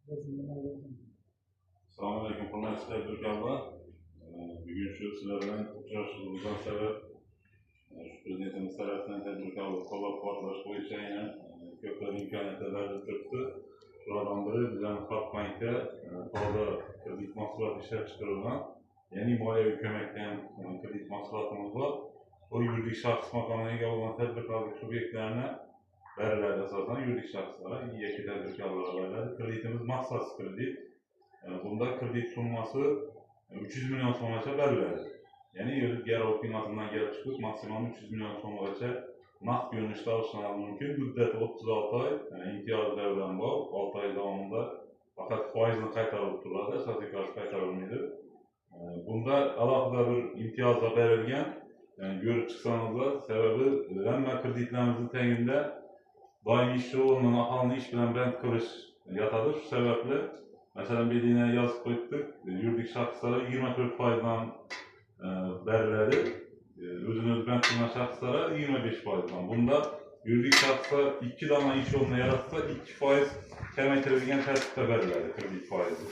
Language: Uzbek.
Assalomu alaykum, hurmatli tadbirkorlar. Bugun shu sizlar bilan uchrashuvimizdan sabab shu Prezidentimiz tarafidan tadbirkorlarni qo'llab-quvvatlash bo'yicha yana ko'plab imkoniyatlar berilib turibdi. Shulardan biri bizani Xalq bankda toza kredit mahsuloti ishlab chiqarilgan, ya'ni moliyaviy ko'mak degan kredit mahsulotimiz bor. Bu yuridik shaxs maqomiga ega bo'lgan tadbirkorlik subyektlarini beriladi, asosan yuridik shaxslarga, yakka tadbirkorlarga beriladi. Kreditimiz maqsadsiz kredit. Bunda kredit summasi 300 million so'mgacha beriladi. Ya'ni garov qiymatidan kelib chiqib, maksimum 300 million so'mgacha naqd ko'rinishda olishlari mumkin. Muddati 36 oy, imtiyozlar bilan bor. 6 oy davomida faqat foizni qaytarib turadi, asosiy qarz qaytarilmaydi. Bunda alohida bir imtiyozlar berilgan. Ko'rib chiqsangizlar, sababi hamma kreditlarimizni tagida doimiy ish o'rnini, aholini ish bilan band qilish yotadi. Shu sababli, masalan, bu yerda yozib qo'ydik, yuridik shaxslarga 24 foizdan beriladi. O'zini o'zi band qilgan shaxslarga 25 foizdan. Bunda yuridik shaxslar 2 dona ish o'rnini yaratsa, 2 foiz kamaytirilgan tartibda beriladi kredit foizi.